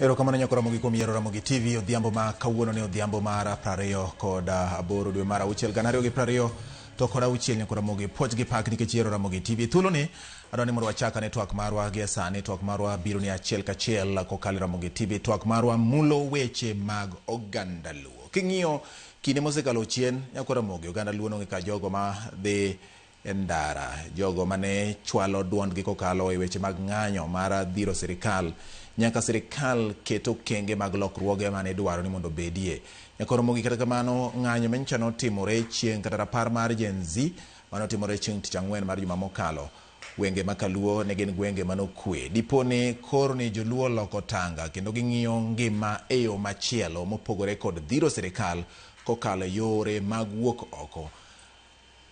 Erokamano nyako Ramogi kuom yiero Ramogi TV. Odhiambo ma kawuono ni odhiambo mar 28 dwe mar auchiel 2026 nyako Ramogi. Puoch gi pak nikech yiero Ramogi TV. Thuolo ni adwa ni mondo wachak ane twak marwa gie sani. Twak marwa biro ni achiel kachiel kokalo e Ramogi TV. Twak marwa mulo weche mag oganda Luo. King'iyo kinde mosekalo chien nyako Ramogi, oganda Luo nong'e ka jogo ma dhi e ndara, jogo mane chwalo duondgi kokalo e weche mag ng'anyo mar dhiro sirikal nyaka sirikal ket okenge mag lokruoge mane idwaro ni mondo obedie. Nyaka Ramogi kata kamano ng'anyo manyocha notimore chieng' kata rapar mar Gen Z mane otimore chieng' tich ang'wen mar juma mokalo. Gwenge ma Kaluo ne gin gwenge manokwe. Dipo ni koro ni joluo oloko tanga kendo ging'iyo ngima e yo machielo mopogore kod dhiro sirikal kokalo e yore mag wuok oko.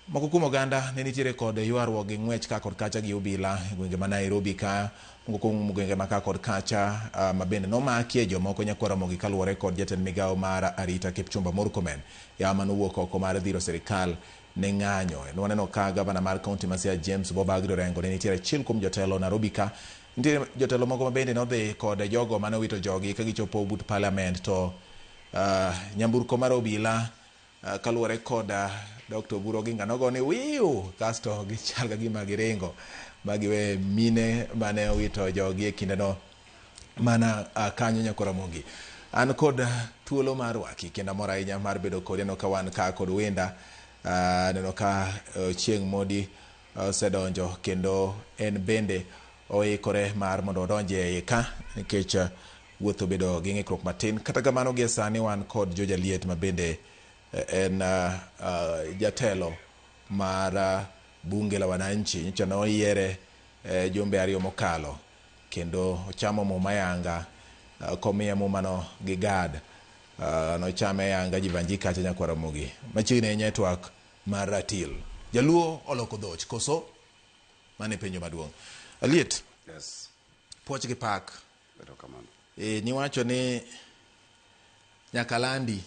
Moko kuom oganda ne nitiere kod ywaruok gi ng'wech ka kod kacha gi obila e gwenge ma Nairobi ka, moko kuom gwenge ma ka kod kacha uh, ma bende nomakie jomoko nyakwar Ramogi kaluwore kod jatend migawo mar arita Kipchumba Murkomen yawa manowuok oko mar dhiro sirikal ne ng'anyo. Nwaneno ka gavana mar kaunti ma Siaya James Bob Agri Orengo ne nitiere achiel kuom jotelo Nairobi ka. Nitie jotelo moko ma bende nodhi kod jogo mane owito jogi ka gichopo but parliament to uh, nyamburko mar obila Uh, kaluwore kod uh, Dr. Oburu Oginga nogone wiu kasto gichal ka gima giringo ma giwe mine mane owito jogi e kindeno mana uh, kanyo nyako Ramogi. An kod thuolo mar rwaki kendo amor ahinya mar bedo kodi aneno ka wan ka kod wenda aneno ka Chieng' Modi osedonjo kendo en bende oikore mar mondo odonj e iye ka nikech wuoth obedo gi ng'ikruok matin. Kata kamano gie sani wan kod George Aliet ma bende en jatelo mar bunge la wananchi. Nyocha noyiere jumbe ariyo mokalo kendo ochamo muma yanga komiye mumano gi gad. Nochame yanga Jivanji kacha nyakwar Ramogi. Machiegni ahinya e twak mar ratil. Jaluo oloko dhoch koso? Mano e penjo maduong'. Aliet. Yes. Puoch gi pak. Erokamano. E, niwacho ni nyaka landi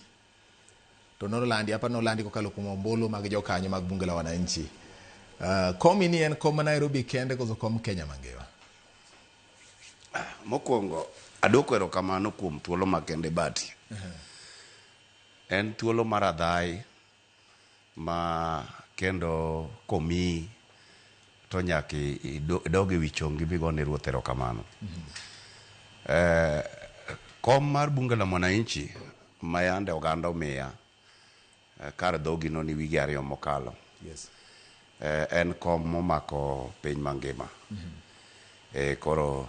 to nolandi apa nolandi kokalo kuom ombulu mag jokanyo mag bunge la wananchi. Komi ni en kom ma Nairobi kende koso kom Kenya mangima? Mokwongo adwoko erokamano kuom thuolo makende Bati. En thuolo mar adhai ma kendo komiyi to nyaka idog e wi chongi migone ruoth erokamano. Eh, kom mar bunge la mwananchi ma yande oganda omiya eh, kar dhogino ni wige ariyo mokalo. Yes. Eh, en kom momako piny mangima. Eh, koro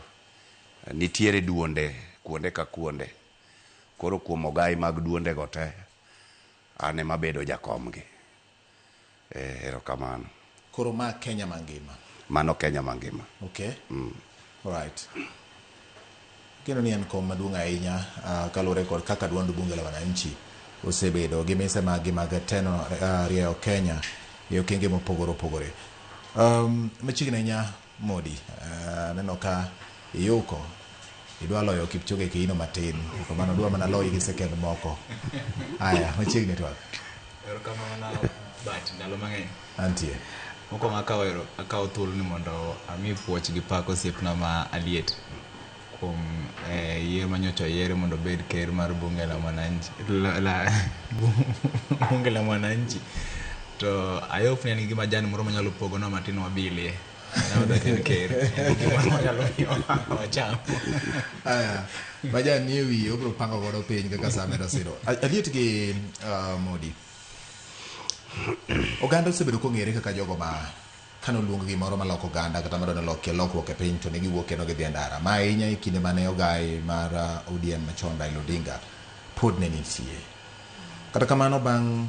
nitiere duonde kuonde ka kuonde. Koro kuom ogai mag duonde go te, an ema abedo jakomgi. Eh, erokamano. Koro ma Kenya mangima. Mano Kenya mangima. Okay. Alright. Kendo ni en kom maduong' ahinya kaluwore kod kaka duond bunge la wananchi osebedo gi mise maggi mag teno rieyo Kenya e okenge mopogore opogore. Machiegni ahinya Modi, aneno ka iyuko idwa loyo Kipchoge Keino matin, to mano dwa mana loyi gi sekend moko. Aya, machiegni twak. Erokamano but ndalo mang'eny. Antie. Mokwongo akawo ero akawo thuolo ni mondo ami puoch gi pak osiepna ma Aliet kuom eh, yier manyocha oyiere mondo obed ker mar bunge la mwananchi la, la, bunge la mwananchi to I hope ni en gi majan moro manyalo pogonwa matin wabilie now that en ker en gi gimoro manyalo miyo wacham. Aya, majan nie wiye obiro pango godo piny kaka saa medo siro. Aliet gi Modi. Oganda osebedo kong'ere kaka jogo ma kane oluong gimoro maloko oganda kata madwa ni olokie lokruok e piny to ne giwuok kendo gidhi e ndara. Ma ahinya e kinde mane ogai mar ODM machon Raila Odinga pod ne nitie. Kata kamano bang'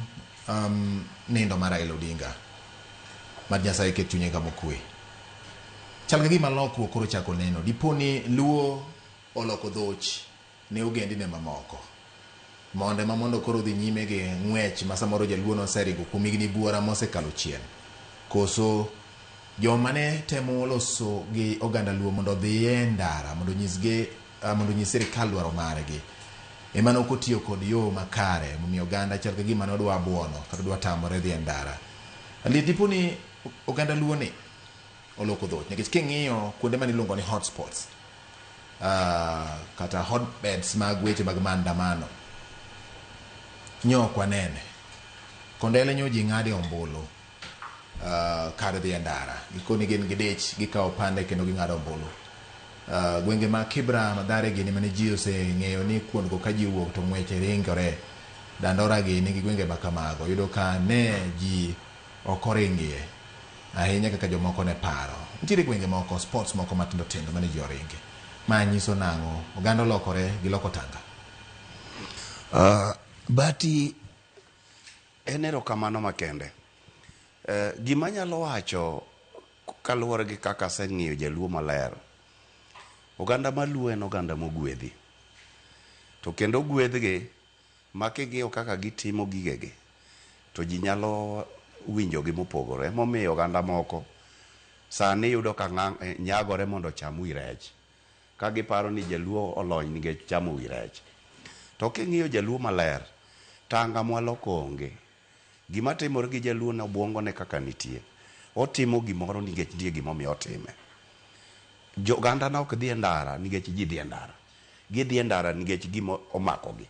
nindo mar Raila Odinga, mad Nyasaye ket chunye kama okwe. Chal ka gima lokruok koro chako neno. Dipo ni Luo oloko dhoch ne ogendine mamoko. Mondo ema mondo koro odhi nyime gi ng'wech ma samoro jaluo noseringo kuom higni buora mosekalo chien. Koso joma ne temo loso gi oganda luo mondo odhi e ndara mondo onyisgi mondo onyis sirikal dwaro margi ema ne ok otiyo kod yo makare momiyo oganda chal ka gima ne odwa buono kata odwa tamore dhi e ndara. Liet dipo ni oganda luo ni oloko dhoch nikech king'iyo kuonde mane iluongo ni hotspots. kata hotbeds mag weche mag maandamano nyo ok wanene. Kondele nyo ji ng'ade ombulu kar dhi e ndara. Gikoni gin gidich, gikawo pande kendo ging'ado ombulu. Gwenge ma Kibra, Mathare gini mane ji oseng'eyo ni kuondgo ka ji wuok to ng'weche ringore. Dandora gini gi gwenge ma kamago. Yudo ka ne ji ok oringie ahinya kaka jomoko ne paro. Nitiere gwenge moko, spots moko matindo tindo mane ji oringe. Ma nyiso nang'o? Oganda olokore, giloko tanga. Bati en erokamano makende. Gima anyalo wacho kaluwore gi kaka aseng'iyo jaluo maler, oganda maluo en oganda mogwedhi. To kendo ogwedhgi ma king'iyo kaka gitimo gigegi, to ji nyalo winjogi mopogore. Emomiyo oganda moko sani yudo ka nyagore mondo ocham wi rech. Ka giparo ni jaluo olony nikech chamo wi rech. To king'iyo jaluo maler, tanga mwaloko onge. Gima timore gi jaluo ne obuongone kaka nitie. Otimo gimoro nikech nitie gimomiyo otime. Joganda na ok dhi e ndara nikech ji dhi e ndara. Gidhi e ndara nikech gima omakogi.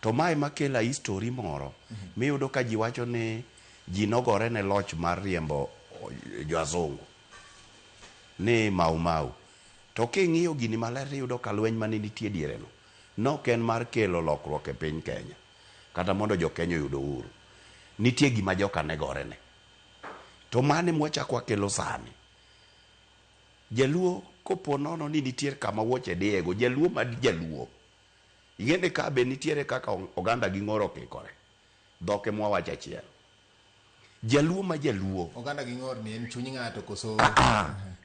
To mae makelo history moro miyudo ka ji wacho ni ji nogore ne loch mar riembo joazungu ni Mau Mau. To king'iyo gini maler tiyudo ka lweny mane nitie diere no nok en mar kelo lokruok e piny Kenya kata mondo jo Kenya oyud uhuru. Nitie gima joka ne gore ne. To mane mwachako wakelo sani. Jaluo kopo nono ni nitie kama wuoche diyego, jaluo ma jaluo. Ing'e ka be nitiere kaka oganda gi ng'or okikore. Dhok ema wawacho achiel. Jaluo ma jaluo. Oganda gi ng'or ni en chuny ng'ato koso...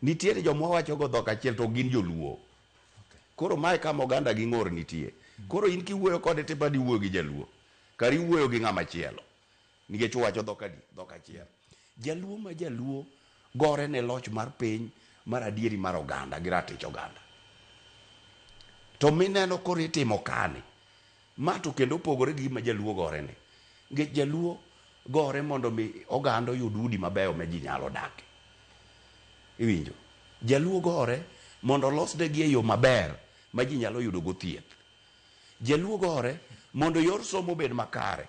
Nitiere joma wawacho go dhok achiel to gin joluo. Koro mae kama oganda gi ng'or nitie. Koro in kiwuoyo kode tipani iwuoyo gi jaluo. Kar iwuoyo gi ng'ama chielo. Nikech uwacho dhok adi? Dhok achiel. Jaluo ma jaluo gore ne loch mar piny mar adieri mar oganda gi ratich oganda. To mineno koro itimo kani, ma to kendo opogore gi gima jaluo gore ne. Nikech jaluo gore mondo mi oganda oyud udi mabeyo ma ji nyalo dake. Iwinjo? Jaluo gore mondo olosnegi e yo maber ma ji nyalo yudo go thieth. Jaluo gore mondo yor somo obed makare.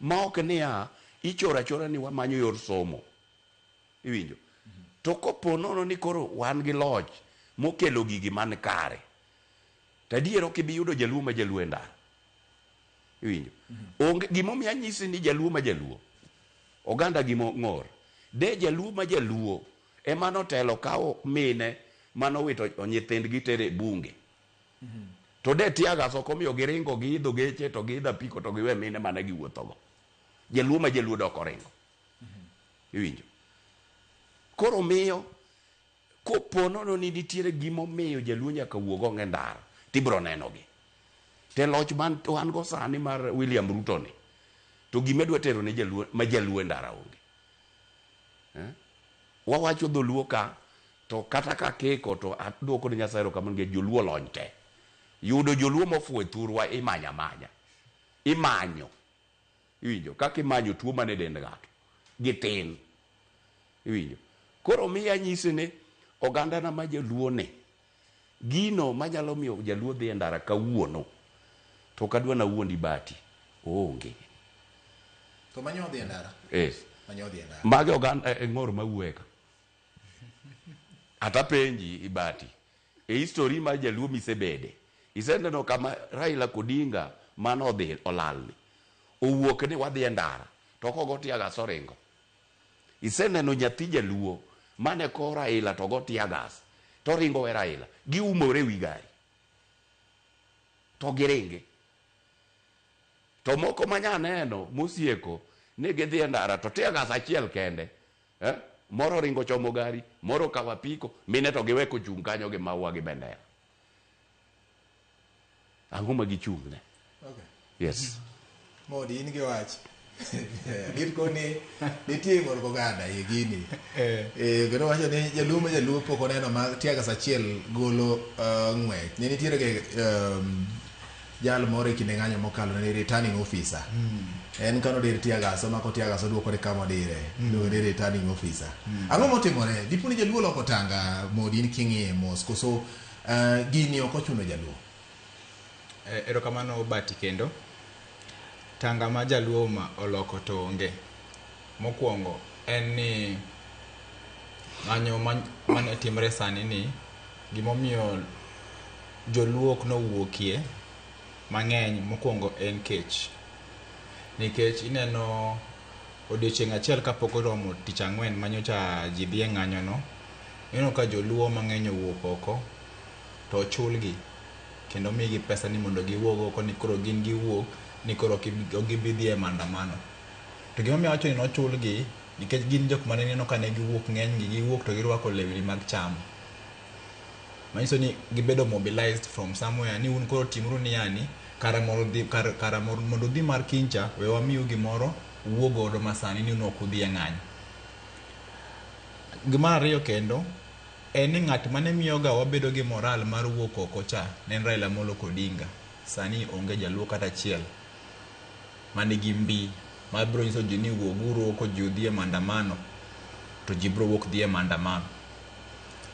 Ma ok niya, ichoro achora ni wamanyo yor somo. Iwinjo? To kopo nono ni koro wan gi loch mokelo gigi man kare, to adier ok ibi yudo jaluo ma jaluo e ndara. Iwinjo? Onge gimomiyo anyisi ni jaluo ma jaluo, oganda gi ng'or. De jaluo ma jaluo ema notelo kawo mine manowito nyithindgi tere bunge. To de teargas ok omiyo giringo giidho geche to giidho apiko to giwe mine mane giwuothogo. Jaluo ma jaluo dok oringo. Iwinjo? Koro miyo kopo nono ni nitiere gimomiyo jaluo nyaka wuog ong'e ndara, tibiro nenogi. Te loch man wan go sani mar William Ruto ni, to gima dwa tero ne jaluo ma jaluo e ndara onge. Wawacho dholuo ka, to kata ka kiko to aduoko ne Nyasaye erokamano nikech joluo olony te. Yudo joluo mofuwo e thurwa imanyo amanya. Imanyo. Iwinjo? Kaka imanyo tuo mane dend ng'ato. Gitin. Iwinjo? Koro miyo anyisi ni ogandana ma jaluo ni, gino manyalo miyo jaluo dhi e ndara kawuono, to ok adwa nawuondi Bati, oonge. To manyo dhi e ndara? Yes. Manyo dhi e ndara. Mage oganda e ng'or mawuoye ka. Ata penji Ibati, e history mar jaluo misebede, iseneno kama Raila Odinga mane odhi olalni, owuok ni wadhi e ndara, to kogo teargas oringo. Iseneno nyathi jaluo mane ko Raila to go teargas, to ringo we Raila, giumore wi gari. To giringi. To moko manya neno mosieko ni gidhi e ndara to teargas achiel kende. Moro ringo chomo gari, moro kawo apiko, mine to giwe kochung' kanyo gi maua gi bendera. Ang'o ma gichung'ne? Okay. Yes. Modi, in gi wach. Gin koni nitie ng'or goganda e gini. Kendo wacho ni jaluo ma jaluo pok oneno ma teargas achiel golo ng'wech. Ne nitiere ge jal moro e kinde ng'anyo mokalo ne returning officer. En kano dir teargas, omako teargas oduoko kama odire. Iluongo ni returning officer. Ang'o motimore? Dipo ni jaluo oloko tanga Modi in king'iye mos koso Gini ok ochuno jaluo. Erokamano Bati kendo. Tanga ma jaluo ma oloko to onge. Mokwongo en ni ng'anyo mane timre sani ni gimomiyo joluo ok nowuokie mang'eny mokwongo en kech. Nikech ineno odiochieng' achiel kapok oromo tich ang'wen manyocha ji dhi e ng'anyo no, ineno ka joluo mang'eny owuok oko to ochulgi kendo omigi pesa ni mondo giwuog oko ni koro gin giwuok ni koro ok gibi dhi e maandamano. To gimomiyo awacho ni nochulgi nikech gin jok mane ineno ka ne giwuok ng'enygi giwuok to girwako lewni mag chama. Manyiso ni gibedo mobilized from somewhere ni un koro timuru ni yani kara mondo udhi mar kincha we wamiu gimoro uwuog godo masani ni un ok udhi e ng'anyo. Gimar ariyo kendo en ni ng'at mane miyoga wabedo gi moral mar wuok oko cha ne en Raila Amolo Odinga. Sani onge jaluo kata achiel manigi mbi mabiro nyiso ji ni wuoguru oko ji udhi e maandamano to ji biro wuok dhi e maandamano.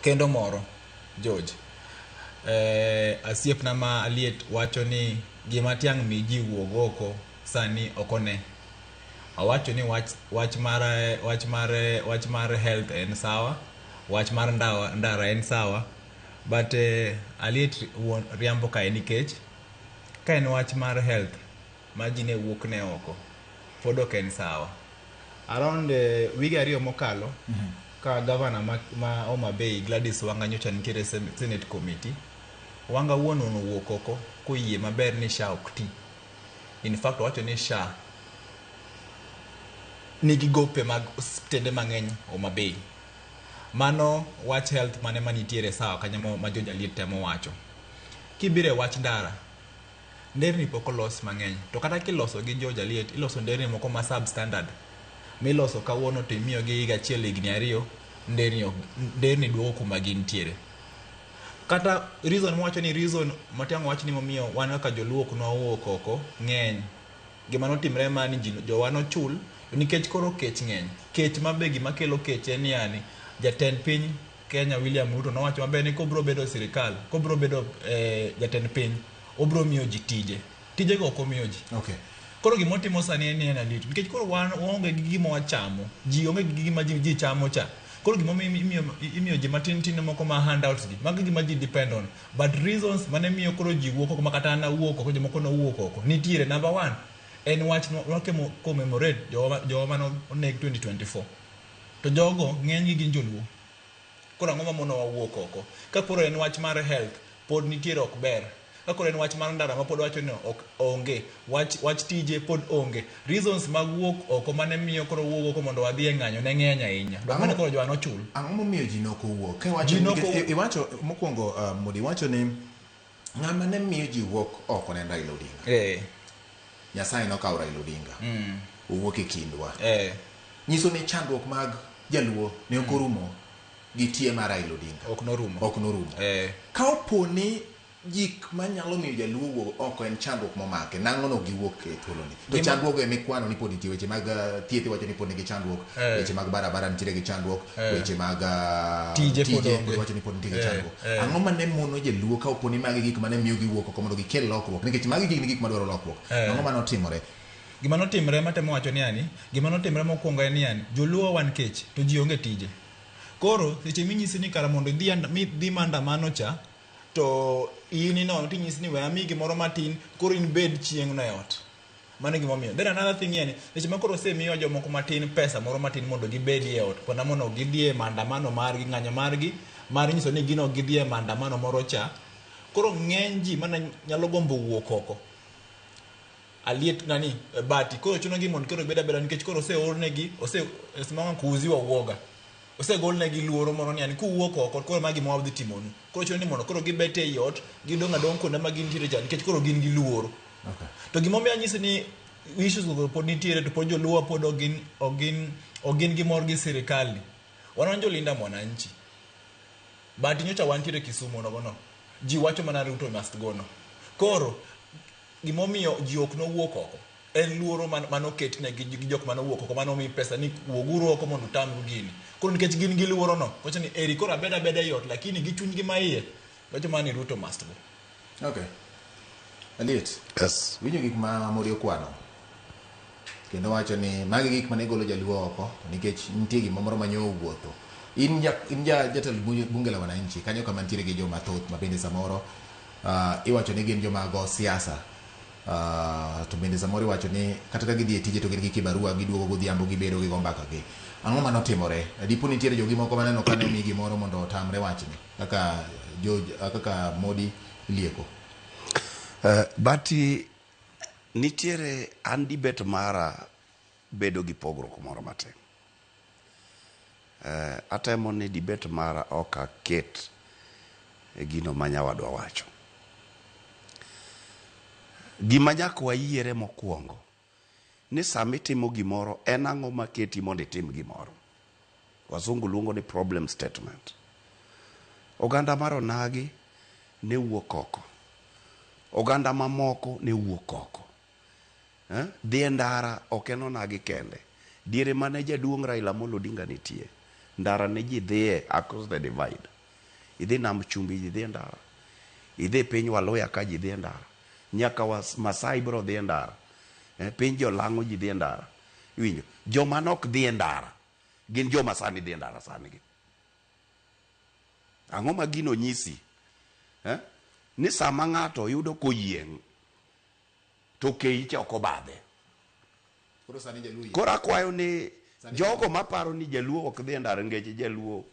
Kendo moro George, asiepna ma Aliet wacho ni gima tiang' mi ji wuog oko sani ok one. Owacho ni wach mar health en sawa, wach mar ndara en sawa, but Aliet wuon riambo kae nikech ka en wach mar health ma ji ne wuok ne oko pod ok en sawa. Around wige ariyo mokalo ka gavana ma Homa Bay Gladys Wanga nyocha nitiere Senate Committee, Wanga wuon owuok oko koyie maber ni SHA ok ti. In fact owacho ni SHA nigi gope mag osiptende mang'eny Homa Bay. Mano wach health mane manitiere sawa kanyo ma George Aliet temo wacho. Kibiro e wach ndara, nderni pok olos mang'eny. To kata kiloso gi George Aliet, iloso nderni moko ma substandard. Miloso kawuono to imiyogi higa achiel higni ariyo, nderni duogo kuma gintiere. Kata reason mwacho ni reason Matiang'i wacho ni momiyo wan kaka joluo ok nwawuok oko ng'eny. Gima notimre ma ni jowa nochul nikech koro kech ng'eny. Kech ma be gima kelo kech en ni yani jatend piny Kenya William Ruto nowacho maber ni kobro bedo sirikal, kobro bedo jatend piny, obro miyo ji tije. Tijego ok omiyo ji. Okay. Koro gimotimo sani en ni en aliet. Nikech koro wan waonge gi gima wachamo. Ji onge gi gima ji chamo cha. Koro gimomiyo imiyo ji matin tin moko ma handouts gi. Mago gima ji depend on. But reasons mane miyo koro ji wuok oko ma kata an awuok oko, jomoko nowuok oko. Nitiere number 1 en wach wakemo commemorate jowa mane oneg 2024. To jogo ng'enygi gin joluo. Koro ang'o mamono wawuok oko? Ka koro en wach mar health, pod nitiere ok ber. Ka koro en wach mar ndara ma pod wacho ni ok onge, wach tije pod onge. Reasons mag wuok oko mane miyo koro wuok oko mondo wadhi e ng'anyo ne ng'eny ahinya. Dok mane koro jowa nochul. Ang'o momiyo ji nok owuok? Ka iwacho Ji nok nikech owuok. iwacho mokwongo, Modi iwacho ni ng'ama ne miyo ji wuok oko ne en Raila Odinga. Nyasaye nokawo Raila Odinga. Owuok e kindwa. Nyiso ni chandruok mag jaluo ne ok orumo gi tie mar Raila Odinga. Ok norumo. Ok norumo. Ka opo ni gik manyalo miyo jaluo wuog oko en chandruok momake, nang'o no giwuok e thuoloni? To chandruok e mikwano ni pod nitie weche mag thieth iwacho ni pod nigi chandruok, weche mag barabara nitiere gi chandruok, weche mag Tije pod tije onge. pod iwacho ni pod nitie gi chandruok. Ang'o mane mono jaluo ka opo ni magi gik mane miyo giwuok oko mondo gikel lokruok? Nikech magi gin gik madwaro lokruok. Ang'o mane otimore? Gima notimre matemo wacho ni yani, gima notimre mokwongo en ni yani, joluo wan kech to ji onge tije. Koro seche minyisi ni kara mondo idhi dhi maandamano cha, to in inono tinyisi ni we amiyi gimoro matin, koro in bed chieng' no e ot. Mano e gimomiyo. Then another thing en, seche ma koro osemiwa jomoko matin pesa moro matin mondo gibedie e ot, kona mondo gidhi e maandamano margi, ng'anyo margi, mar nyiso ni gin ok gidhi e maandamano moro cha. Koro ng'eny ji mana nyalo gombo wuok oko. Aliet nani, Bati, koro chuno gi mondo koro gibed abeda nikech koro oseornegi, simama kuuziwa uoga. Osegolnegi luoro moro ni yani kuwuok oko koro ma gima wadhi timonu. Koro chuno ni mondo koro gibet ei ot, gidong' adong' kuonde ma gintiere cha nikech koro gin gi luoro. To gimomiyo anyisi ni issues go pod nitiere to pod joluo pod ok gin gi mor gi sirikal ni. Wan wan jolinda mwananchi. But nyocha wantiere Kisumu nogo no. Ji wacho mana Ruto must go no. Koro gimomiyo ji ok nowuok oko en luoro manoketnegi gi jok manowuok oko manomi pesa ni wuoguru oko mondo utamru gini. Koro nikech gin gi luoro no, wacho ni eri koro abeda abeda ei ot lakini gi chunygi maiye Wacho mana ni Ruto must go. Okay. Aliet. Yes. Winjo gik ma Mori okwano. Kendo wacho ni magi gik mane golo jaluo oko to nikech nitie gima moro manyo owuotho. In ja, in ja jatelo bunge la wananchi kanyo kama nitiere gi joma thoth ma bende samoro iwacho ni gin joma go siasa. To bende samoro iwacho ni kata ka gidhi e tije to gin gi kibarua giduogo godhiambo gibedo gigo mbaka gi. Ang'o manotimore? Dipo nitiere jogi moko maneno kane omi gimoro mondo otamre wachni kaka George, kaka Modi lieko. But nitiere an debate mara bedo gi pogruok moro matin. Atemo ni debate mara ok aket e gino ma nyawadwa wacho. Gima nyaka wayiere mokwongo ni sama itimo gimoro en ang'o maketi mondo itim gimoro. Wazungu luongo ni problem statement. Oganda mar onagi ne wuok oko. Oganda mamoko ne wuok oko. Dhi e ndara ok en onagi kende. Diere mane jaduong' Raila Amolo Odinga nitie, ndara ne ji dhiye across the divide. Idhi Nam Chumbi ji dhi e ndara. Idhi piny Waluya ka ji dhi e ndara. Nyaka Masai biro dhi e ndara. Piny Jolang'o ji dhi e ndara. Iwinjo? Joma nok dhi e ndara gin joma sani dhi e ndara sani gi. Ang'o ma gino nyisi? Ni sama ng'ato yudo koyieng' to keyi cha ok obadhe. Koro sani jaluo yie. Koro akwayo ni jogo maparo ni jaluo ok dhi e ndara nikech jaluo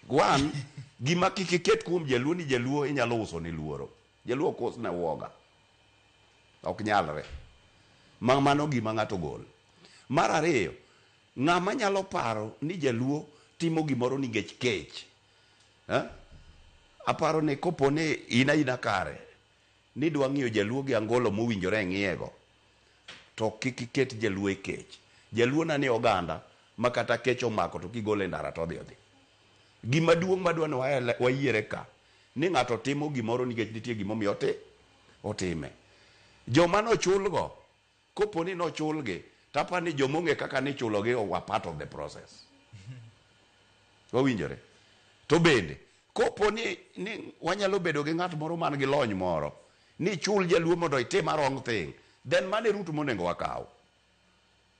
One, gima kik iket kuom jaluo ni jaluo inyalo uso ne luoro. Jaluo ok us ne uoga. Ok nyalre. Ma mano gima ng'ato gol. Mar ariyo, ng'ama nyalo paro ni jaluo timo gimoro nikech kech. Aparo ni kopo ni in aina kare, ni idwa ng'iyo jaluo gi angolo mowinjore ng'iyego, to kik iket jaluo e kech. Jaluo na ni oganda ma kata kech omako to kigole ndara to odhi odhi. Gima duong' madwa ni wayiere ka, ni ng'ato timo gimoro nikech nitie gimomiyo otime. Joma nochulgo, kopo ni nochulgi, to aparo ni joma ong'e kaka nichulogi were part of the process. Wawinjore? To bende, kopo ni wanyalo bedo gi ng'at moro man gi lony moro, ni chul jaluo mondo itim a wrong thing, then mano e route monego wakaw.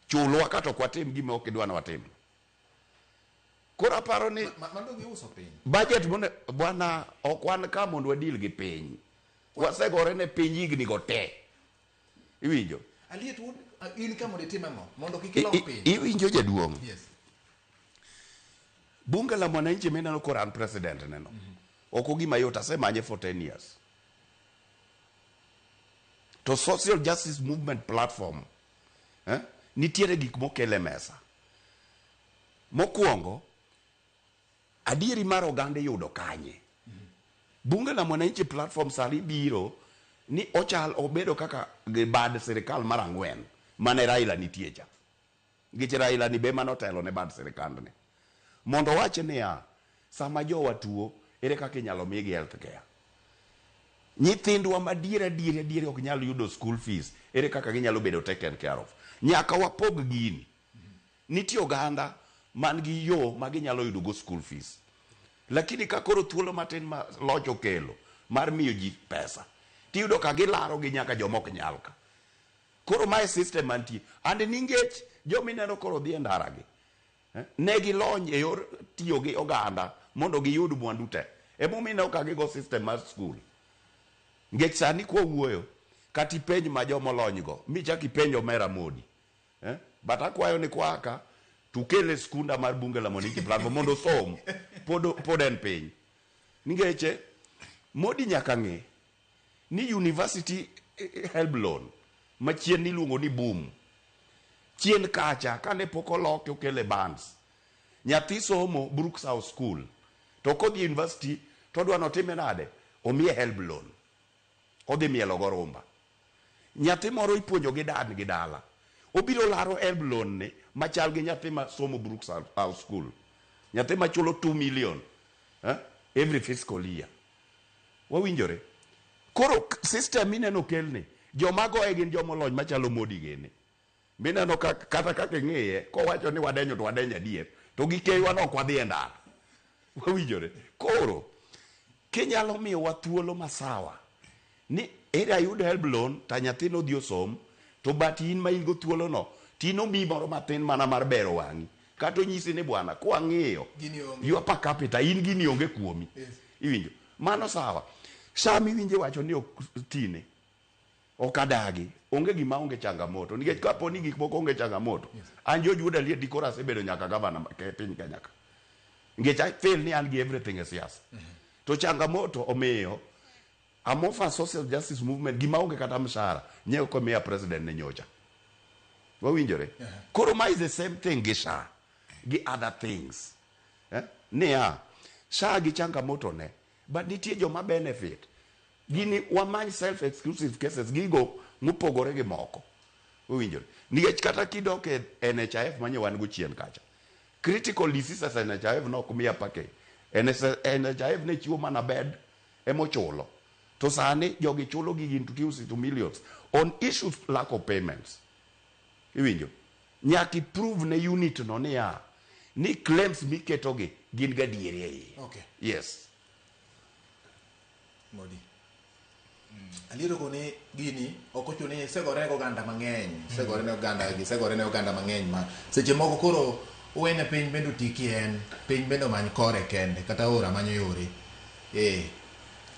Chulwa ka to ok watim gima ok idwa ni watim. Koro aparo ni Mano giuso piny. budget mone bwana ok wan ka mondo wadil gi piny. Wasegore ne piny higni go te. Iwinjo? Aliet wuod in ka mondo itim ang'o? Mondo kik ilok piny. Iwinjo jaduong'? Yes. Bunge la Mwananchi mineno koro an president neno. Ok ogima yot asemanye for 10 years. To Social Justice Movement platform nitiere gik mokele mesa. Mokwongo, adieri mar oganda iyudo kanye? Bunge la Mwananchi platform sani biro ni ochal obedo kaka bad sirikal mar ang'wen mane Raila nitie cha. Nikech Raila ni be manotelo ne bad sirikandni. Mondo owach niya, sama jowa tuo, ere kaka inyalo migi health care? Nyithindwa madier adier adier ok nyal yudo school fees, ere kaka ginyalo bedo taken care of? Nyaka wapog gini. Nitie oganda man gi yo ma ginyalo yudo go school fees. Lakini ka koro thuolo matin ma loch okelo mar miyo ji pesa, tiyudo ka gilaro gi nyaka joma ok nyal ka. Koro mae system mantie. And nikech jomineno koro dhi e ndara gi, ne gilony e yor tiyo gi oganda mondo giyud mwandu te. Emomiyo ineno ka gigo system mar school. Nikech sani kwa wuoyo, kata ipenj ma jomolony go, michak ipenj omera Modi. But akwayo ni kwaka tukele skunda mar Bunge la Mwananchi platform mondo osom. Pod en piny. Nikech Modi nyaka ng'e ni university helb loan machien niluongo ni boom. Chien kacha kane pok oloke okele bands. Nyathi somo Brooks House School. To kodhi university to odwa notime nade? Omiye helb loan. Odhi mielo go rumba. Nyathi moro ipuonjo gi dan gi dala. Obiro laro helb loan ni machal gi nyathi ma somo Brooks House School. Nyathi ma chulo 2 million every fiscal year. Wawinjore? Koro system mineno kelni, joma goye gin joma olony machalo Modi gini. Mineno kata kaka ing'iye, kowacho ni wadenyo to wadenyo adier. To gi kewa no ok wadhi e ndara. Wawinjore? Koro, Kinyalo miyowa thuolo masawa ni ere ayud helb loan ta nyathino odhi osom to but in ma in go thuolo no to in omiyi moro matin mana mar bero wang'i kata onyisi ni bwana kwang'iyo Gini onge. your per capita in gini onge kuomi. Yes. Iwinjo mano sawa. Sama iwinje wacho ni ok tine ok adagi onge gima onge changamoto nikech kapo ni gik moko onge changamoto an George Wuod Aliet dikoro asebedo nyaka gavana e piny Kenya ka nikech I feel ni an gi everything e siasa to changamoto omiyo I'm of social justice movement gima onge kata mshahara nye ok omiya president ne nyocha wawinjore koro ma is the same thing gi SHA gi other things eh? niya SHA gi changamoto ne but nitie joma benefit gini wamany self exclusive cases gigo mopogore gi moko owinjore nikech kata kidok e NHIF manye wan go chien kacha critical diseases NHIF nok miya package NHIF ne chiwo mana bed emochulo to sani jogi chulo gigi into to millions on issues lack of payments iwinjo nyaka iprove ne unit no niya ni claims miketogi gin gadieri e iye Okay. yes Modi. Aliero kone gini ok ochuno ni isegore gi oganda mang'eny, isegore ne oganda gi, isegore ne oganda mang'eny ma seche moko koro uwene piny bende oti kien, piny bende omany kore kende kata ora manyo yore. Eh.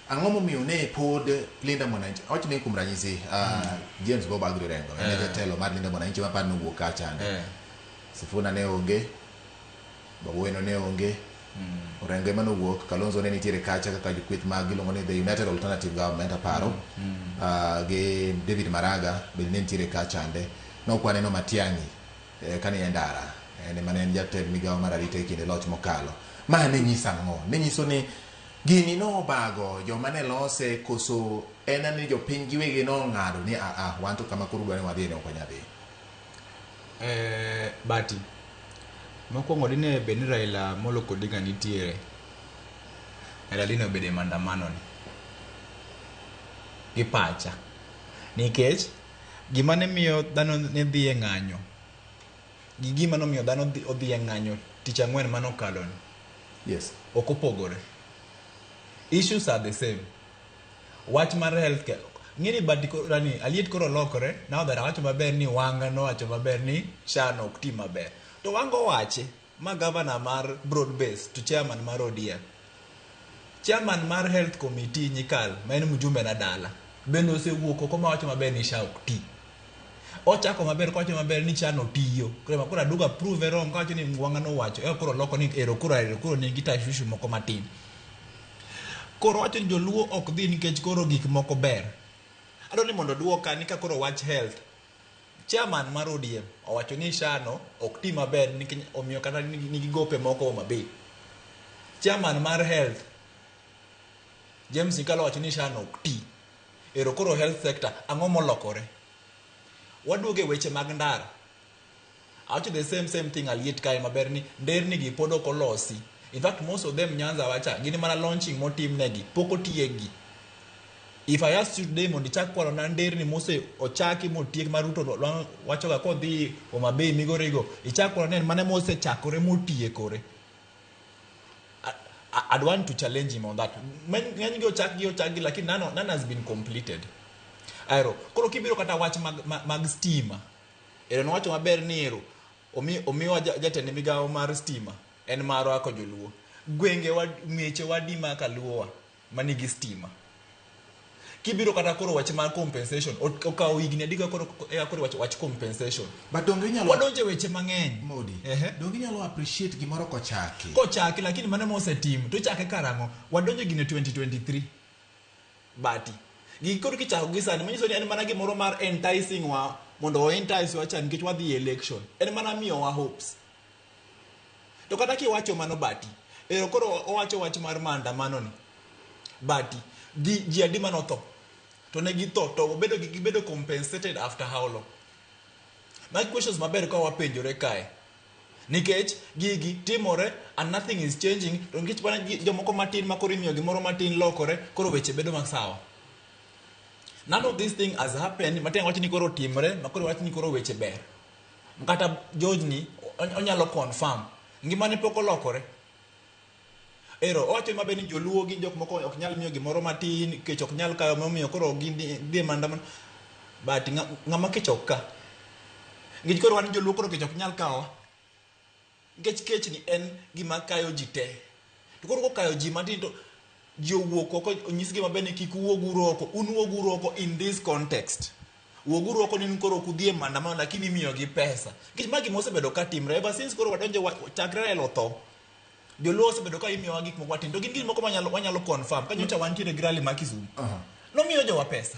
Ang'o momiyo ne pod Linda Mwananchi, awach ni kuom ranyisi James Bob Agri Orengo, en e jatelo mar Linda Mwananchi mapar nowuok kacha. Sifuna ne onge, Babu Owino ne onge, Orengo ema nowuok, Kalonzo ne nitiere kacha kaka jokweth mag iluongo ni the United Alternative Government aparo, gi David Maraga bende ne nitiere kachande. Nok waneno Matiang'i kane e ndara, en ema ne en jatend migawo mar arita e kinde loch mokalo. Ma ne nyiso ang'o? Ne nyiso ni gini nobago joma ne lose koso en ni jopiny giwegi nong'ado ni a a wan to kama koro udwa ni wadhi ne ok wanyal dhi. Bati, mokwongo dine bed ni Raila Amolo Odinga nitiere, Raila dine obedo e maandamano ni. Gi pacha. Nikech gima ne miyo dhano ne dhi e ng'anyo, gi gima nomiyo dhano odhi e ng'anyo tich ang'wen manokalo ni, ok opogore. Issues are the same. Wach mar healthcare. Ng'eni but nani, Aliet koro lokore, now that awacho maber ni Wanga nowacho maber ni SHA no ok ti maber. To Wanga owache, ma governor mar broad base to chairman mar ODM. Chairman mar health committee Nyikal, ma en mjumbe na dala, bende osewuok oko mawacho maber ni SHA ok ti. Ochako maber kowacho maber ni SHA no tiyo. Koro koro aduogo approve wrong kawacho ni Wanga nowacho, eka koro loko ni ero koro ero koro nigi tashwishi moko matin. Koro wacho ni joluo ok dhi nikech koro gik moko ber. Adwaro ni mondo duoka ni ka koro wach health. Chairman mar ODM owacho ni SHA no ok ti maber nikech omiyo kata nigi gope moko Homa Bay. Chairman mar health James Nyikal owacho ni SHA no ok ti. Ero koro health sector ang'o molokore? Waduogo e weche mag ndara. Awacho the same thing Aliet kae maber ni nderni gi pod ok olosi. In fact most of them Nyanza wacha gin mana launching motim negi pok otiekgi. If I ask you today mondo ichak kwano na nderni mose ochaki motiek ma Ruto wachoga kodhi Homa Bay Migorigo ichak kwano ne mane mosechakore motiekore. I'd want to challenge him on that. Ng'eny gi ochak gi lakini none has been completed. Aero, koro kibiro kata wach mag stima. Ero nowacho maber ni ero omiwa jatend migawo mar stima en marwa ko joluo. Gwenge wa mieche wadi ma kaluowa manigi stima. Kibiro kata koro wach mar compensation okawo higni adi ka koro eka koro wach compensation. But donge inyalo Wadonje weche mang'eny. Modi. Donge inyalo appreciate gimoro kochaki. Kochaki lakini mano mosetim to chake karang'o? Wadonjo gine 2023. Bati. Gigi koro kichako gi sani manyiso ni en mana gimoro mar enticing wa mondo o entice wa cha nikech wadhi e election. En mana miyowa hopes. To kata kiwacho mano Bati, ero koro owacho wach mar maandamano ni. Bati, ji adi manotho? To ne githo to obedo gibedo compensated after how long? Magi questions maber ka wapenjore kae. Nikech gigi timore and nothing is changing to nikech mana jomoko matin ma koro imiyo gimoro matin lokore koro weche bedo masawa. None of this thing has happened matin wach ni koro timre ma koro wach ni koro weche ber. Kata George ni onyalo confirm ngimane pok olokore. Ero owacho maber ni joluo gin jok moko ok nyal miyo gimoro matin kech ok nyal kayo momiyo koro gin dhi e maandamano. But ng'ama kech ok ka. Nikech koro wan joluo koro kech ok nyal kawa. Nikech kech ni en gima kayo ji te. To koro kokayo ji matin to ji owuok oko onyisgi maber ni kik uwuog uru oko, un wuog uru oko in this context. Wuoguru oko ni un koro ok udhi e maandamano lakini imiyogi pesa. Nikech ma gima osebedo ka timre ever since koro wadonjo chakre Raila otho. Joluo osebedo ka imiyowa gik moko matin to gin gik moko manyalo wanyalo confirm. Ka nyocha wantiere gi rally ma Kisumu. Nomiyo jowa pesa.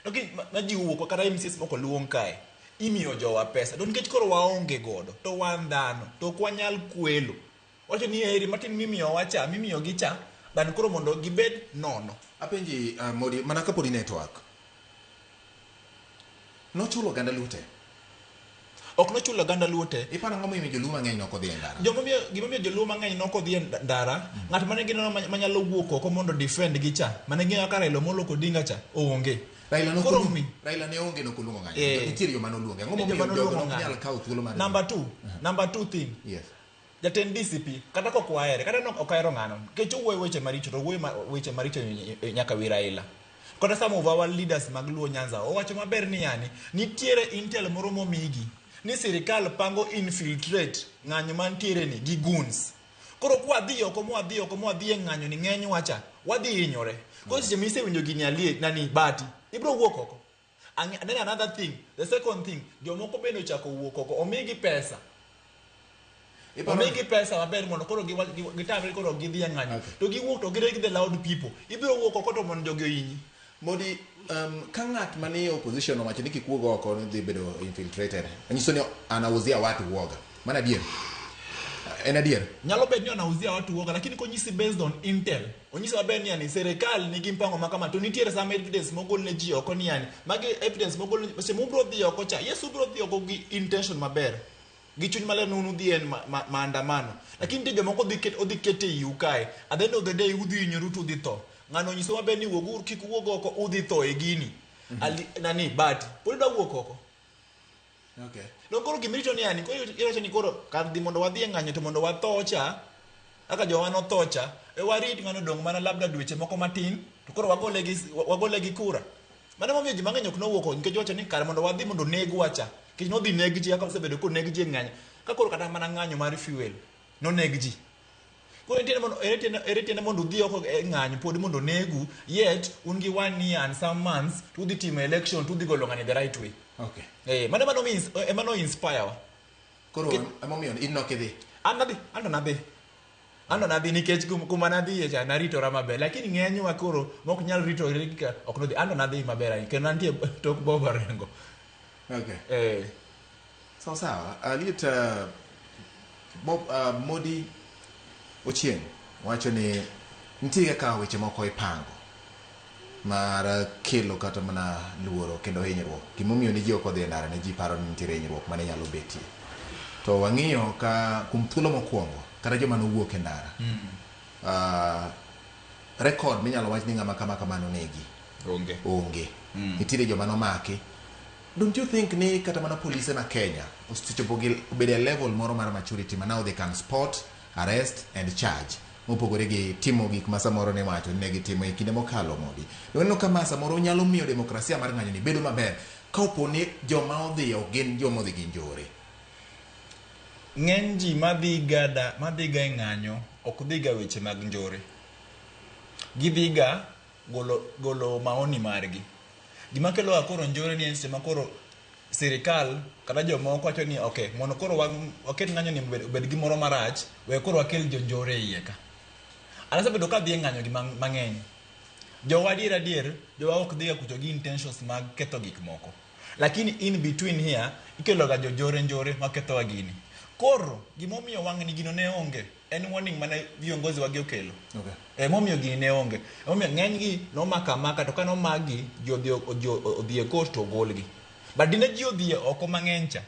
To gi ma ji owuok kata MCAs moko luong kae. Imiyo jowa pesa. To nikech koro waonge godo to wan dhano to ok wanyal kwelo. Wacho ni heri matin mimiyowa cha mimiyogi cha than koro mondo gibed nono. Apenji Modi, mana kapod in e twak. Nochulo oganda Luo te? Ok nochulo oganda Luo te. Iparo ang'o momiyo joluo mang'eny nok odhi e ndara? Jomomiyo gimomiyo joluo mang'eny nok odhi e ndara, ng'at mane gineno manyalo wuok oko mondo defend gi cha, mane gineno ka Raila Amolo Odinga cha, onge. Raila nok Koro mi Raila ne onge nok oluongo ng'anyo. Eh. Nitiere joma noluonge. Ang'o momiyo jogo nok nyal kawo thuolo mar Number two thing. Yes. Jatend DCP kata kok wahere kata nok ok ahero ng'ano nikech owuoyo weche maricho to owuoyo weche maricho nyaka wi Raila. Kata some of our leaders mag Luo Nyanza owacho maber ni yani nitiere intel moro momigi ni sirikal pango infiltrate ng'anyo mantiere ni gi goons. Koro kwa dhi oko mwadhi oko mwadhi e ng'anyo ni ng'eny wacha wadhi hinyore. Koro seche misewinjo gini alie nani bati ibro wuok oko. And then another thing, the second thing, jomoko bende ochako wuok oko omigi pesa. Omigi pesa maber mondo koro gitamre koro gidhi e ng'anyo. Okay. To giwuok to gireg the loud people. Ibiro wuok oko to mondo jogi ohinyi. Modi, ka ng'at manie opposition owacho ni kik wuog oko ni dhi bedo infiltrated, nyiso ni anauzia watu uoga. Mano adier? En adier? Nyalo bet ni anauzia watu uoga, lakini konyisi based on intel, onyisi maber ni yani serikal nigi mpango ma kama to nitiere some evidence mogol ne ji oko ni yani magi evidence mogol ne seche mubro dhi oko cha, yes ubro dhi oko gi intention maber. Gi chuny maler ni un udhi en maandamano. Lakini nitie jomoko odhi ket e iu kae. At the end of the day udhi hinyoru to udhi tho. Ng'ano onyiso maber ni wuoguru kik uwuog oko udhi tho e gini. Ali, nani bati. Pod idwa wuok oko. Okay. No koro gimirito ni yani koro iwacho ni koro kar dhi mondo wadhi e ng'anyo to mondo watho cha kaka jowa notho cha e warit ng'ano dong' mana labda dweche moko matin to koro wagole gi kura. Mano emomiyo ji mang'eny ok nowuok nikech wacho ni kar mondo wadhi mondo negwa cha nikech nodhi neg ji kaka osebedo koneg ji e ng'anyo ka koro kata mana ng'anyo mar fuel noneg ji. Koro ere tiende mondo udhi oko e ng'anyo pod mondo negu yet un gi 1 year and some months to udhi timo election to udhi golo ng'ani the right way. Okay. Mano ema no inspire wa. Koro emomiyo in nok idhi. An nadhi, an to nadhi. An to nadhi nikech kuma nadhiye cha naritora maber. Lakini ng'enywa koro mok nyal ritore kaka ok nodhi. An to nadhi maber ahinya kendo antie tok Bob Orengo. Okay. Sawa sawa. Aliet Bob Modi Ochieng wacho ni nitie kaka weche moko ipango mar kelo kata mana luoro kendo hinyruok. Gimomiyo ni ji ok odhi e ndara ne ji paro ni nitiere hinyruok mane nyalo betie. To wang'iyo ka kuom thuolo mokwongo kata joma nowuok e ndara. Record minyalo wach ni ng'ama kama kama nonegi. Onge. Onge. Nitiere joma nomaki. Don't you think ni kata mana polise ma Kenya osechopo gi obedo e level moro mar maturity ma now they can spot, arrest and charge mopogore gi timo gik ma samoro ne wacho ni ne gitimo e kinde mokalo Modi. Waneno ka ma samoro nyalo miyo demokrasia mar ng'anyo ni bedo maber ka opo ni joma odhi ok gin joma odhi gi njore. Ng'eny ji madhi ga e ng'anyo ok dhi ga weche mag njore. Gidhi ga golo maoni margi. Gima kelo ga koro njore ni en seche ma koro sirikal kata jomoko wacho ni okay, mondo koro waket ng'anyo ni obed gimoro marach, we koro wakel jonjore e iye ka. An asebedo ka adhi e ng'anyo gi mang'eny. Jowa adier adier, jowa ok dhiga kucho gi intentions mag ketho gik moko. Lakini in between here, ikelo ga jonjore njore makethowa gini. Koro, gimomiyo wang'ni gino ne onge, en warning mane viongozi wagi okelo. Okay. Emomiyo gini ne onge. Emomiyo ng'enygi nomako amaka, to ka nomagi, ji odhi e court to ogolgi. But dine ji odhi e oko mang'eny cha.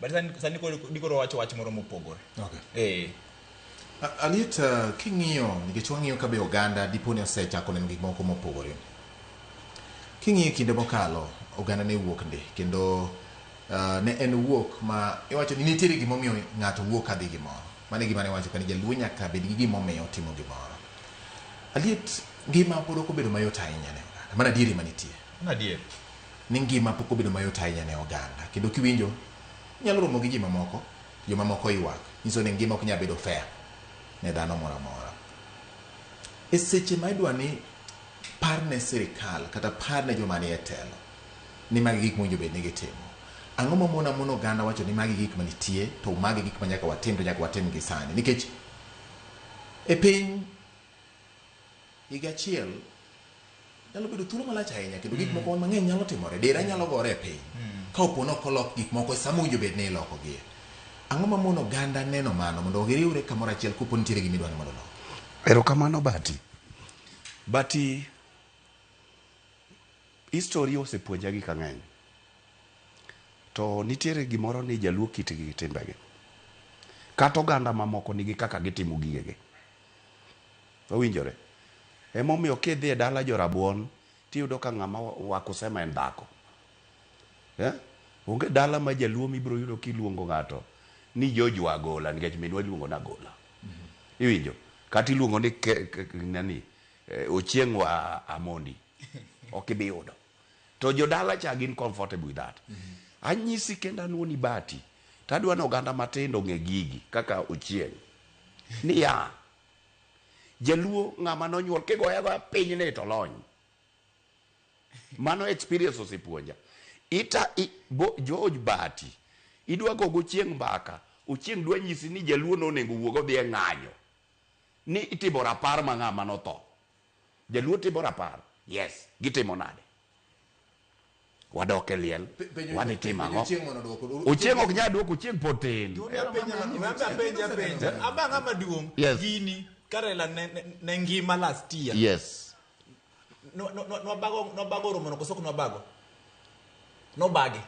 But sani koro wacho wach moro mopogore. Okay. Aliet, king'iyo, nikech wang'iyo ka be oganda dipo ni osechako neno gik moko mopogore. King'iyo kinde mokalo, oganda ne wuok ndi, kendo ne en wuok ma iwacho ni nitiere gimomiyo ng'ato wuok kadhi gimoro. Mano e gima ne wacho kani jaluo nyaka bed gi gima omiyo otimo gimoro. Aliet ngima pod ok obedo mayot ahinya ne oganda. Mano adieri manitie. Mano adier. Ni ngima pok obedo mayot ahinya ne oganda. Kendo kiwinjo, inyalo romo gi ji mamoko, jomamoko ywak. Nyiso ni ngima ok nyal bedo fair ne dhano moro amora. E seche ma idwa ni par ne sirikal kata par ne joma nie telo ni magi gik mowinjo bed ni gitimo. Ang'o ma mona mono oganda wacho ni magi gik manitie to magi gik ma nyaka watim to nyaka watim gi sani. Nikech e piny higa achiel nyalo bedo thuolo malach ahinya kendo gik moko mang'eny nyalo timore. Dera nyalo gore e piny ka opo ni ok olok gik moko e sama owinjo bed ni ilokogie. Ang'o ma mono oganda neno mano mondo giriwre kamoro achiel kopo nitiere gima idwa ni mondo olok? Erokamano Bati. Bati, history osepuonja gik ang'eny. To nitiere gimoro ni jaluo kitgi gi timbegi. Kata oganda mamoko nigi kaka gitimo gigegi. Owinjore. Emomiyo kidhi e dala jorabuon tiyudo ka ng'ama wakusema en dhako. Eh? Onge dala ma jaluo mibiro yudo kiluongo ng'ato ni George wa Agola nikech minwa iluongo ni Agola. Iwinjo? Kata iluongo ni nani Ochieng' wa Amondi. Ok ibi yudo. To jodala cha gin comfortable with that. Anyisi kendo anuoni Bati. Tadwa ni oganda matindo ong'e gigi kaka Ochieng'. Niya, jaluo ng'ama nonyuol kigoye agoya piny ni to lony. Mano experience osepuonja. Ita i, bo, George Bati, idwa go gochieng' mbaka, Ochieng' dwa nyisi ni jaluo nonego wuog odhi e ng'anyo. Ni itimo rapar ma ng'ama notho. Jaluo timo rapar? Yes. Gitimo nade? Wadok e liel, wadhi timo ang'o? Ochieng' ok nyal duoko, Ochieng' pod tin. Apenja. Aba ng'ama duong'. Yes. Gini Karela ne ngima last year. Yes. No no no nobago nobago romo no koso ok nobago. Nobage.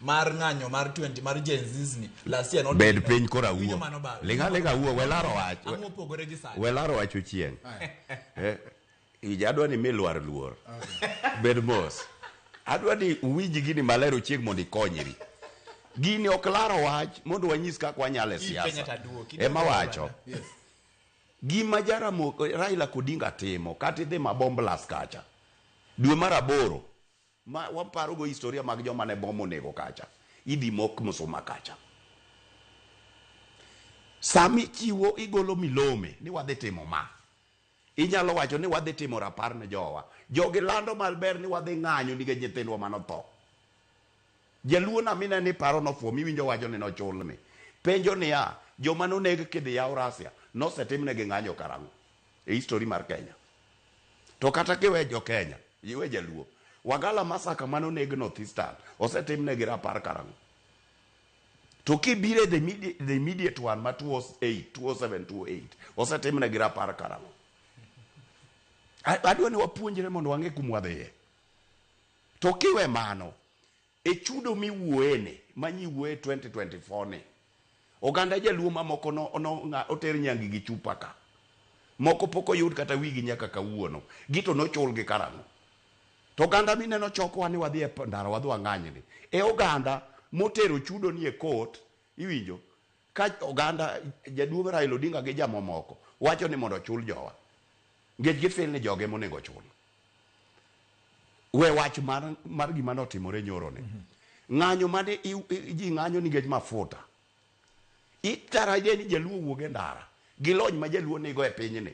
Mar ng'anyo mar 20 mar Gen Zs ni last year Bed piny koro awuo. Ling' aling'a awuo, we laro wach. Ang'o mopogore gi sani? We laro wach Ochieng'. Eh, ija adwa ni mi lwar luor. Bed mos. Adwa ni uwinj gini maler Ochieng' mondo ikonyri. Gini ok laro wach mondo wanyis kaka wanyalo e siasa. Ema wacho. Yes. Gima Jaramo Raila Odinga timo kata idhi Mabomblas kacha. Dwe mar aboro ma waparo go historia mag joma ne bom onego kacha. Idhi mok msuma kacha. Sami chiwo igolo milome ni wadhi timo ma. Inyalo wacho ni wadhi timo rapar ne jowa. Jogi lando maber ni wadhi ng'anyo nikech nyithindwa manotho. Jaluo na mine ni paro nofuo miwinjo wacho ni nochulni. Penjo niya, joma noneg kidhi yaw Russia, nosetimnegi ng'anyo karang'o? E history mar Kenya. To kata kiwe jo Kenya, iwe jaluo. Wagala massacre manoneg North Eastern, osetimnegi rapar karang'o? To kibiro e the immediate one ma 2008, 2007, 2008, osetimnegi rapar karang'o? Adwa ni wapuonjre mondo wang'e kuma wadhiye. To kiwe mano, e chudo miwuoyeni, manyiwuoye 2024 ni, oganda jaluo mamoko no, no, oter nyangi gi chupa ka. Moko pok oyud kata wigi nyaka kawuono. Gito nochulgi karang'o? To oganda mineno chokwa ni wadhi e ndara wadhi wang'any ni. E oganda motero chudo ni e court, iwinjo, ka oganda jaduong' Raila Odinga gi jamamoko wacho ni mondo ochul jowa. Nikech gifeel ni joge monego ochul. We wach mar gima notimore nyoro ni. Ng'anyo mane ji ng'anyo nikech mafuta. Itarajie ni jaluo wuog e ndara. Gi lony ma jaluo nigo e pinyni.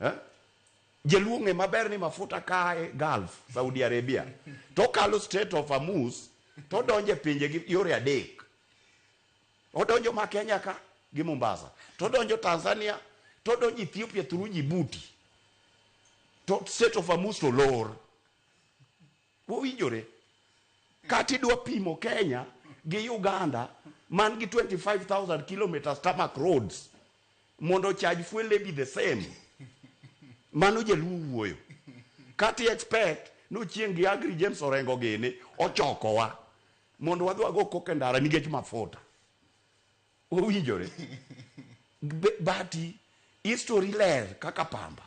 Eh? Jaluo ng'e maber ni mafuta kae Gulf, Saudi Arabia. To kalo Strait of Hormuz, to donjo e pinje gi yore adek. Odonjo ma Kenya ka gi Mombasa. To donjo Tanzania, to donjo Ethiopia through Djibouti. To Strait of Hormuz to lor. Wowinjore. Kata idwa pimo Kenya gi Uganda man gi 25,000 kilometers tarmac roads mondo charge fuel be the same. Mano jaluo wuoyo. Kata i expect ni Ochieng' gi Agri James Orengo gini ochokowa mondo wadhi wago koko e ndara nikech mafuta. Owinjore. Bati history ler kaka pamba.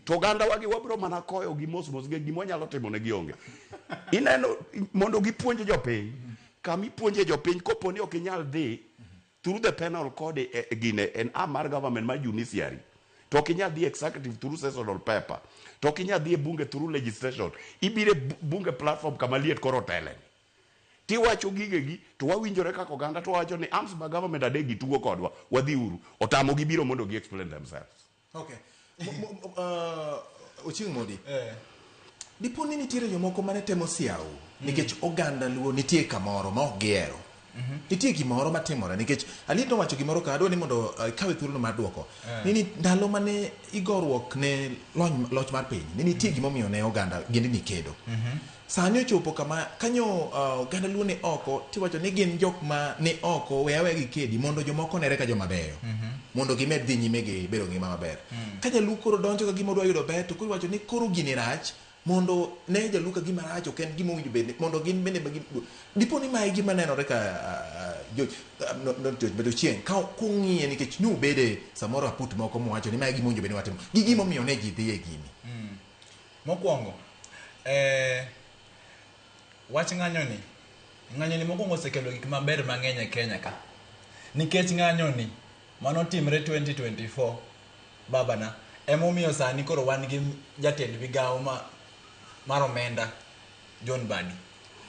To oganda wagi wabro mana koyo gi mos mos gi gima wanyalo timo ne gionge. Ineno mondo gipuonj jopiny. Kama ipuonje jopiny kopo ni ok inyal dhi through the penal code gine en arm mar government mar judiciary. To ok inyal dhi executive through sessional paper. To ok inyal dhi e bunge through legislation. Ibiro e bunge platform kama liet koro tele. Tiwacho gigegi to wawinjore kaka oganda to wawacho ni arms mag government adek gi tugo kodwa wadhi uru. Otamogi biro mondo gi explain themselves. Okay. Ochieng' Modi. Dipo ni nitiere jomoko mane temo siau nikech oganda Luo nitie kamoro ma ok gihero. Nitie gimoro matimore nikech Aliet nowacho gimoro ka adwa ni mondo ikawe thuolono mar duoko. Ni ndalo mane igoruok ne lony, loch mar piny ni nitie gimomiyo ne oganda gendini kedo. Sani ochopo kama kanyo oganda Luo ni oko tiwacho ni gin jok ma ni oko we aweya gikedi mondo jomoko onere ka joma beyo. Mondo gimed dhi nyime gi bedo ngima maber. Ka Jaluo koro donjo ka gima odwa yudo ber to koro iwacho ni koro gini rach mondo ne Jaluo ka gima rach ok en gima owinjo bed ni mondo gin bende ma gin dipo ni mae gima nenore ka George, not George, but Ochieng' ka kung'iye nikech nubede samoro aput moko mowacho ni mae gima owinjo bed ni watimo gi gimomiyo ne ji dhi e gini. Mokwongo, wach ng'anyo ni, ng'anyo ni mokwongo osekelo gik maber mang'eny e Kenya ka. Nikech ng'anyo ni manotimre 2024 babana, emomiyo sani koro wan gi jatend migawo mar omenda John Mbadi.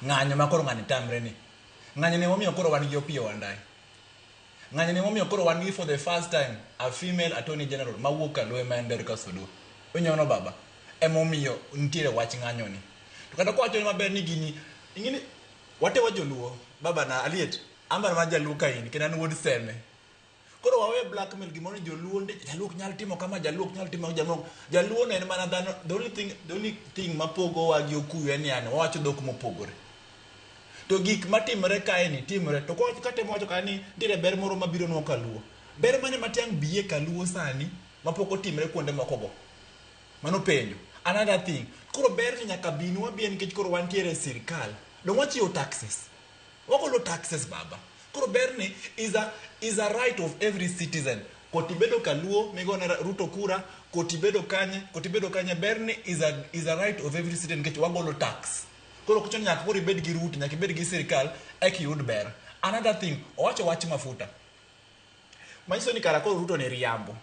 Ng'anyo ma koro ng'ani tamre ni. Ng'anyo ni emomiyo koro wan gi Opiyo Wandayi. Ng'anyo ni emomiyo koro wan gi for the first time a female attorney general mawuok Kaluo ma en Dorcas Oduor. Inyono baba. Emomiyo nitiere wach ng'anyo ni. To kata kwawacho ni maber ni gini, ing'eni wate wa joluo, baba na Aliet, an bana jaluo ka in, kendo an wuod Seme. Koro wawe blackmail gimoro ni joluo ndi jaluo ok nyal timo kama, jaluo ok nyal timo jaluo. Jaluo no en mana dhano, the only thing mapogowa gi okuyu en ni yani wawacho dhok mopogore. To gik matimore kae ni timore, to kwa katemo wacho kae ni nitiere ber moro mabiro nwa kaluo. Ber mane matiang' biye kaluo sani mapok otimre kuonde moko go? Mano penjo. Another thing, koro ber ni nyaka binwa biye nikech koro wantiere e sirkal. Dong wachiwo taxes. Wagolo taxes baba. Koro ber ni is a right of every citizen. Koti bedo kaluo migone Ruto kura, koti bedo kanye, koti bedo kanye, ber ni is a right of every citizen nikech wagolo tax. Koro kucho nyaka koro ibed gi Ruto, nyaka ibed gi sirkal eka iyud ber. Another thing, owacho wach mafuta. Manyiso ni kara koro Ruto ne riambo.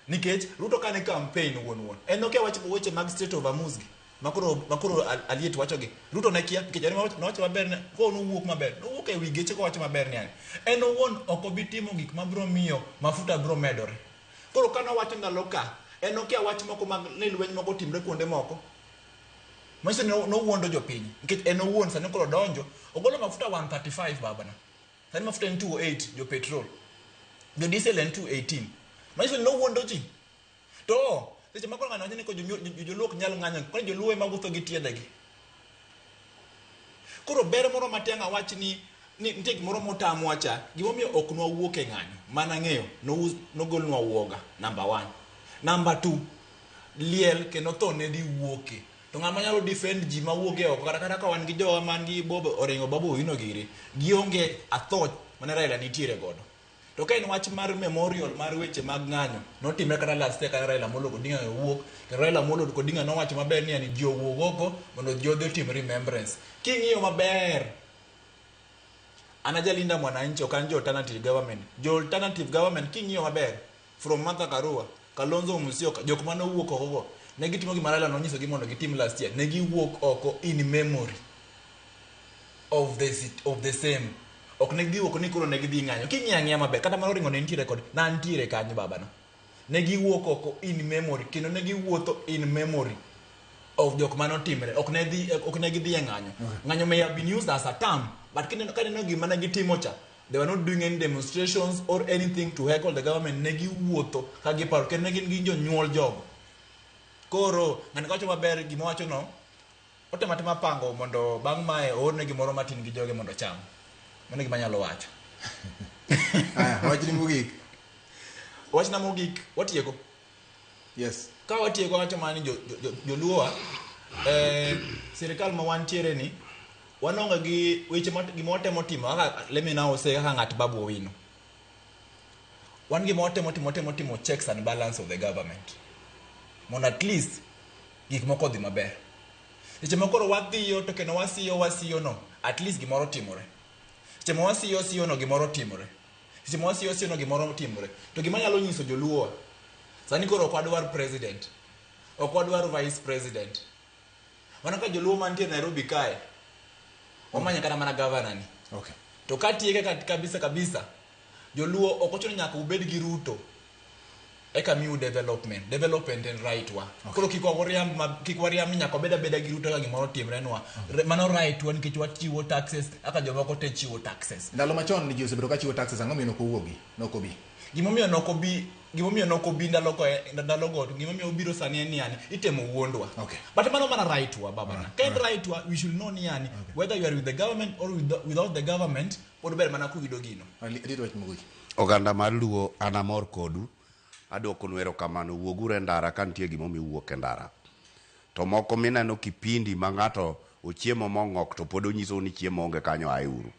Nikech Ruto kane campaign wuon wuon, en nokia wach weche mag Strait of Hormuz gi. Makoro Aliet wacho gi. Ruto ne kia nikech en nowacho maber ni ko nowuok maber. Nowuok e wi geche kowacho maber ni yani. En owuon ok obi timo gik mabiro miyo mafuta biro medore. Koro ka nowacho ndalo ka, en nokia wach moko mag ni lweny moko timre kuonde moko. Manyiso ni nowuondo jopiny. Nikech en owuon sani koro donjo, ogolo mafuta 135 babana. Sani mafuta en 208 jo petrol. Jo diesel en 218. Manyiso ni nowuondo ji. To seche moko ng'ano wacho ni ko joluo ok nyal ng'anyo, koro joluo ema wuotho gi tiendegi. Koro ber moro matiang' awach ni nitie gimoro motamwa cha, gimomiyo ok nwawuok e ng'anyo, mana ng'eyo, nogolnwa uoga, number one. Number two, liel kendo tho ne dhi wuoke. To ng'ama nyalo defend ji mawuok e oko, kata ka wan gi jowa man gi Bob Orengo, Babu Owino giri, gionge athoch mane Raila nitiere godo. To ka en wach mar memorial mar weche mag ng'anyo, notimre kata last year kane Raila Amolo Odinga owuok, kendo Raila Amolo Odinga nowacho maber ni yani ji owuog oko mondo ji odhi otim remembrance. King'iyo maber, an ajalinda mwananchi ok an jo alternative government. Jo alternative government king'iyo maber, from Martha Karua, Kalonzo Musyoka, jok mane owuok oko go, ne gitimo gima Raila nonyisogi mondo gitim last year. Ne giwuok oko in memory of the same. Ok ne giwuok ni koro ne gidhi ng'anyo. King'iyo ang'iya maber, kata mana Orengo ne nitiere kod, nantiere kanyo babana. Ne giwuok oko in memory, kendo ne giwuotho in memory of jok mane otimre. Ok ne gidhi e ng'anyo. Ng'anyo may have been used as a term, but kineno kaneno gima ne gitimo cha, they were not doing any demonstrations or anything to heckle the government. Ne giwuotho ka giparo, kendo ne gin gi jonyuol jogo. Koro ng'ani kawacho maber gima owacho no, otemo atema pango mondo bang' mae oorne gimoro matin gi joge mondo ocham. Mano e gima anyalo wacho. Aya, wachni mogik. Wachna mogik, watieko. Yes. Ka watieko wacho mana ni joluowa, sirikal ma wantiere ni, wanonge gi weche gima watemo timo kaka let me now say kaka ng'at Babu Owino. Wan gima watemo timo, watemo timo checks and balance of the government. Mondo at least gik moko odhi maber. Seche moko koro wadhiyo to kendo wasiyo wasiyo no, at least gimoro timore. Seche ma wasiyo siyo no gimoro timore. Seche ma wasiyo siyo no gimoro timore. To gima anyalo nyiso joluo sani koro ok wadwar president. Ok wadwar vice president. Mano ka joluo mantie Nairobi kae wamanya kata mana governor ni. Okay. To katieke kabisa kabisa, joluo ok ochuno nyaka ubed gi Ruto eka miu development. Development en right wa. Okay. Koro kik wariamb kik wariamb ni nyaka wabed abeda gi Ruto ka gimoro timrenwa. Mano right wa nikech wachiwo taxes kaka jomoko te chiwo taxes. Ndalo machon ji osebedo ka chiwo taxes, ang'o miyo nok owuogi? Nok obi. Gimomiyo nok obi, gimomiyo nok obi ndalo ko ndalo go, to gimomiyo obiro sani en ni yani itemo wuondwa. Okay. But mano mana right wa baba na. Ka en right wa, we should know ni yani whether you are with the government or without the government, pod ber mana kuyudo gino. Rito wach Muguji. Oganda mar Luo an amor kodu. Adwokonu erokamano. Wuoguru e ndara ka nitie gimomiyo uwuok e ndara. To moko mineno kipindi ma ng'ato ochiemo mong'ok to pod onyisou ni chiemo onge kanyo aeuru.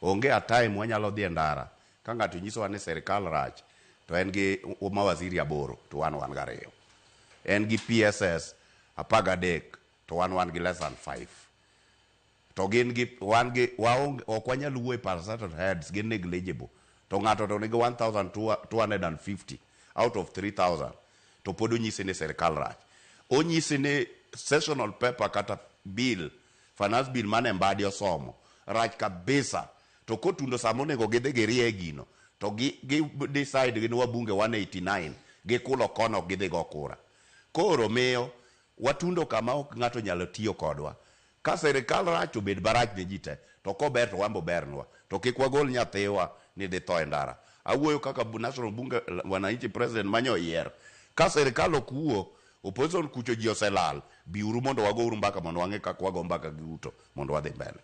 Onge a time wanyalo dhi e ndara ka ng'ato nyisowa ni sirikal rach to en gi mawaziri 8 to wan 2. En gi PSS 13 to wan gi less than 5. To gin gi wan gi waonge ok wanyal wuoyo e parastatal heads gin negligible. To ng'ato to nigi 1250 out of 3000 to pod onyisi ni sirikal rach. Onyisi ni sessional paper kata bill, finance bill mane Mbadi osomo rach kabisa. To kotundo sama onego gidhi girie gino to gi decide gin wabunge 189 gikulo kono ok gidhi go kura. Koro miyo watundo kama ok ng'ato nyalo tiyo kodwa. Ka sirikal rach to bed marach ne ji te, to kober to wan bo bernwa. To kik wagol nyathiwa ni dhi tho e ndara. Awuoyo kaka National Bunge Wananchi President manyo yier. Ka sirikal ok wuo, opposition kucho ji oselal, biuru mondo wagouru mbaka mondo wang'e kaka wago mbaka gi Ruto mondo wadhi mbele.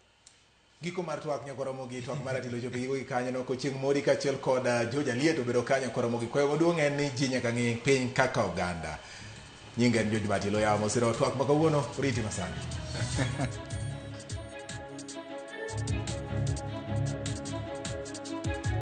Giko mar twak nyaka Ramogi, twak mar Atilo chopo giko gi kanyo noko chieng' mori kaachiel kod George Aliet obedo kanyo Ramogi. Kwayo maduong' en ni ji nyaka ng'i piny kaka oganda. Nyinga en George Batilo yawo mosiro twak ma kawuono, oriti masani.